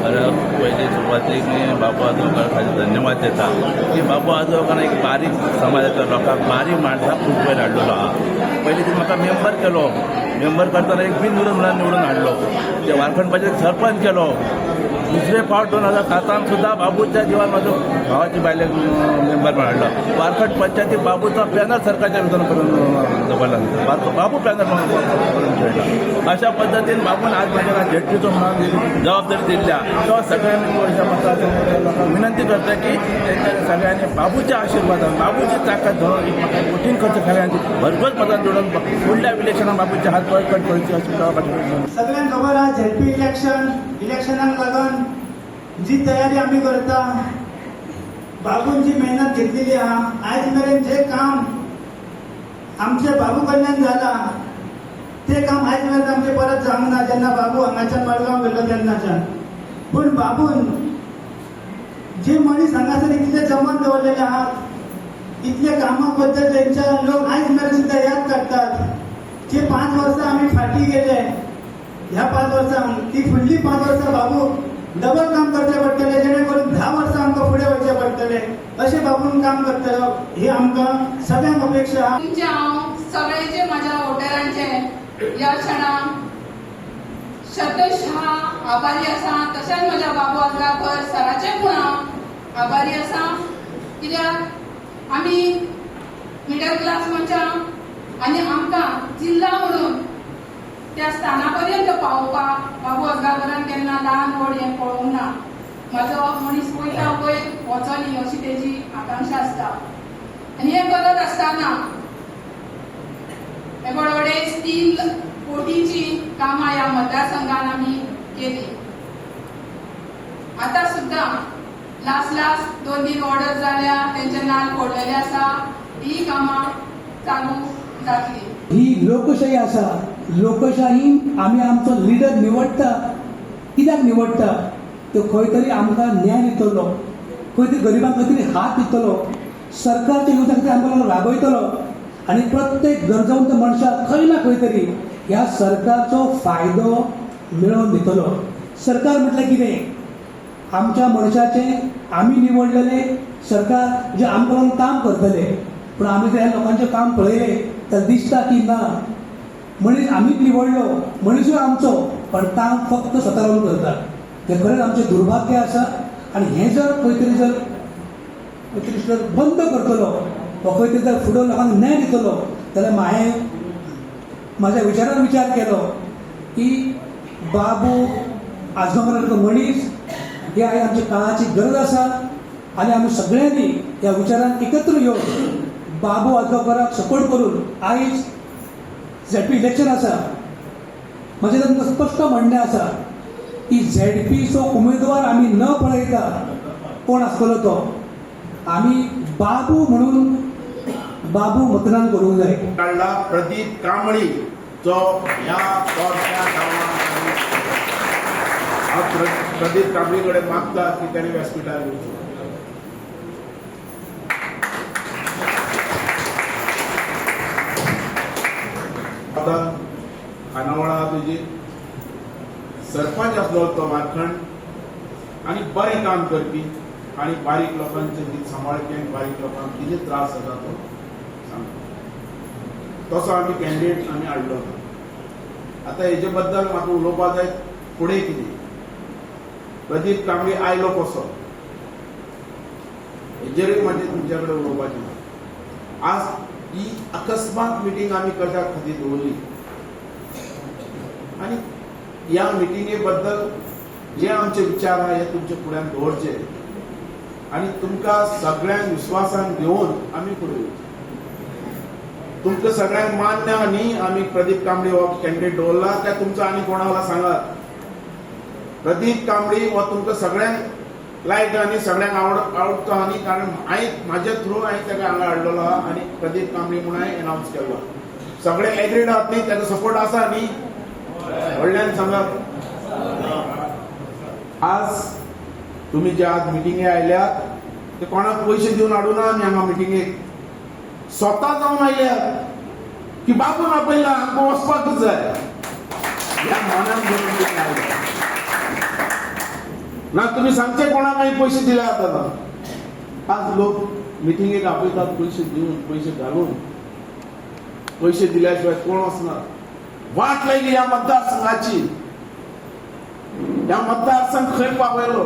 पयली सुरवातीक मी बाबू आजगांवकार खातीर धन्यवाद दिता की बाबू आजगांवकार एक बारीक समाजाच्या लोकांक बारीक माणसाक खूब वयर हाडलेलो आहा. पयलीं तिणें म्हाका मेंबर केलो, मेंबर करतना एक बिनविरोध म्हणून निवडून हाडलो, ते वारखंड पंचायत सरपंच केलो. दुसरे फावट 2007 सुद्दां बाबूच्या जिवान म्हाजो भावाची बायलेक मेंबर म्हणून हाडलो. वारखंड पंचायती बाबूचो बॅनर सरकारच्या विरोधान करून दवरला, बाबू बॅनर म्हणून करून खेळला. अशा पद्दतीन बाबून आज म्हाज्या झेडपीचो म्हणून जबाबदारी दिल्ल्या तो सगळ्यांनी गोंयच्या मतदारसंघाच्या लोकांक विनंती करता की तेंच्यांनी सगळ्यांनी बाबूच्या आशिर्वादान बाबूची ताकद धरून एक म्हाका कठीण खर्च सगळ्यांची भरघोस मतान जोडून फुडल्या इलेक्शनाक बाबूचे हात बळकट करचे अशी गांवाक सगळ्यांक खबर आहा, झेडपी इलेक्शन इलेक्शनाक लागून जी तयारी आमी करता, बाबून जी मेहनत घेतलेली आहा, आयज मेरेन जे काम आमचे बाबू कडल्यान जाला ते काम आयज मेरेन आमचे परत जावंक ना, जेन्ना बाबू हांगाच्यान मडगांव गेल्लो तेन्नाच्यान. पूण बाबून जे मनीस हांगासर इतले जमोवन दवरलेले आहात, इतले कामा बद्दल तेंच्या लोक आयज मेरेन सुद्दां याद काडटात. जे 5 वर्सां आमी फाटीं गेले, ह्या 5 वर्सांक ती फुडली 5 वर्सां बाबू डबल काम करचें पडटलें, जेणे करून 10 वर्सां आमकां फुडें वचचें पडटलें. अशें बाबून काम करतलो ही आमकां सगळ्यांक अपेक्षा आहा. तुमचे हांव सगळ्यांचे माझ्या वोटरांचे ह्या क्षणाक शतशः आभारी आसा. तशेंच म्हज्या बाबू आजगांवकर सराचे पूण हांव आभारी आसा, कित्याक आमी मिडल क्लास मनशां आनी आमकां जिल्ला म्हणून त्या स्थाना पर्यंत पावोवपाक बाबू आजगांवकरान केन्ना ल्हान व्हड हें पळोवंक ना. म्हाजो मनीस वयता वयर वचो न्ही अशी तेजी आकांक्षा आसता. आनी हें करत आसतना हे बडोडे 3 कोटीची कामां ह्या मतदारसंघान आमी केली. आता सुद्दां लास्ट लास्ट 2-3 ऑर्डर जाल्या, तेंचे नाल पडलेले आसा, ही कामां चालू जातली. ही लोकशाही आसा. लोकशाही आमी आमचो लिडर निवडटा. कित्याक निवडटा? तो खंय तरी आमकां न्याय दितलो, खंय तरी गरिबांक खंय तरी हात दितलो, सरकारच्या येवजणे खातीर आमकां राबयतलो आनी प्रत्येक गरजवंत मनशाक खंय ना खंय तरी ह्या सरकारचो फायदो मेळोवन दितलो. सरकार म्हटल्यार कितें? आमच्या मनशाचें आमी निवडलेले सरकार जे आमकां लागून काम करतले. पूण आमी जर ह्या लोकांचें काम पळयलें तर दिसता की ना, मनीस आमीच निवडलो, मनीसूय आमचो, पण काम फक्त स्वता लागून करता. हें खरेंच आमचें दुर्भाग्य आसा. आनी हें जर खंय तरी जर खंय तरी जर बंद करतलो वा खंय तरी जर फुडें लोकांक न्याय दितलो जाल्यार हांवें म्हाज्या विचारान विचार केलो की बाबू आजगांवकर मनीस ही आयज आमच्या काळाची गरज आसा आनी आमी सगळ्यांनी ह्या विचारान एकत्र येवन बाबू आजगांवकराक सपोर्ट करून आयज झेडपी इलेक्शन आसा. म्हजें तांकां स्पश्ट म्हणणें आसा की झेडपीचो उमेदवार आमी न पळयता कोण आसतलो तो, आमी बाबू म्हणून बाबू मतदान करूंक जाय. काडला प्रदीप कांबळी जो ह्या तोरश्या गांवांत हांव प्रदीप कांबळी कडेन मागता की ताणें व्यासपिठार येवचें. आतां खानावळा तुजी सरपंच आसलो तो वारखंड आनी बरें काम करपी आनी बारीक लोकांचे हित सांबाळपी आनी बारीक लोकांक कितें त्रास जाता तो सांगता. तसो आमी कॅन्डिडेट आमी हाडलो ना. आतां हेजे बद्दल म्हाका उलोवपाक जाय फुडें कितें प्रदीप कांबळी आयलो कसो हेजेरूय म्हाजें तुमच्या कडेन उलोवपाचें. आज ही अकस्मात मिटींग आमी कशा खातीर दवरली आनी ह्या मिटिंगे बद्दल जे आमचे विचार आहा हे तुमच्या फुड्यान दवरचे आनी तुमकां सगळ्यांक विस्वासान घेवन आमी फुडें वयचे. तुमकां सगळ्यांक मान्य आहा न्ही आमी प्रदीप कांबळी हो कॅन्डिडेट दवरला काय तुमचो आनी कोणा वाला सांगात? प्रदीप कांबळी हो तुमकां सगळ्यांक लायक आनी सगळ्यांक आवडतो आनी कारण हांवें म्हाज्या थ्रू हांवें ताका हांगा हाडलेलो आहा आनी प्रदीप कांबळी म्हणून हांवें एनावन्स केल्लो. सगळे एग्रीड आहात न्ही? ताका सपोर्ट आसा न्ही? व्हडल्यान सांगात. आज तुम्ही जे आज मिटिंगे आयल्यात ते कोणाक पयशे दिवन हाडूना आमी हांगा मिटिंगेक, स्वता जावन आयल्यात की बाबून आपयला आमकां वचपाकूच जाय ह्या मनान धरून तुमी आयल्या. ना तुमी सांगचे कोणाक हांवें पयशे दिले आतां ना. आज लोक मिटिंगेक आपयतात पयशे दिवन, पयशे घालून, पयशे दिल्या शिवाय कोण वचना. वाट लायली ह्या मतदारसंघाची. ह्या मतदारसंघ खंय पावयलो?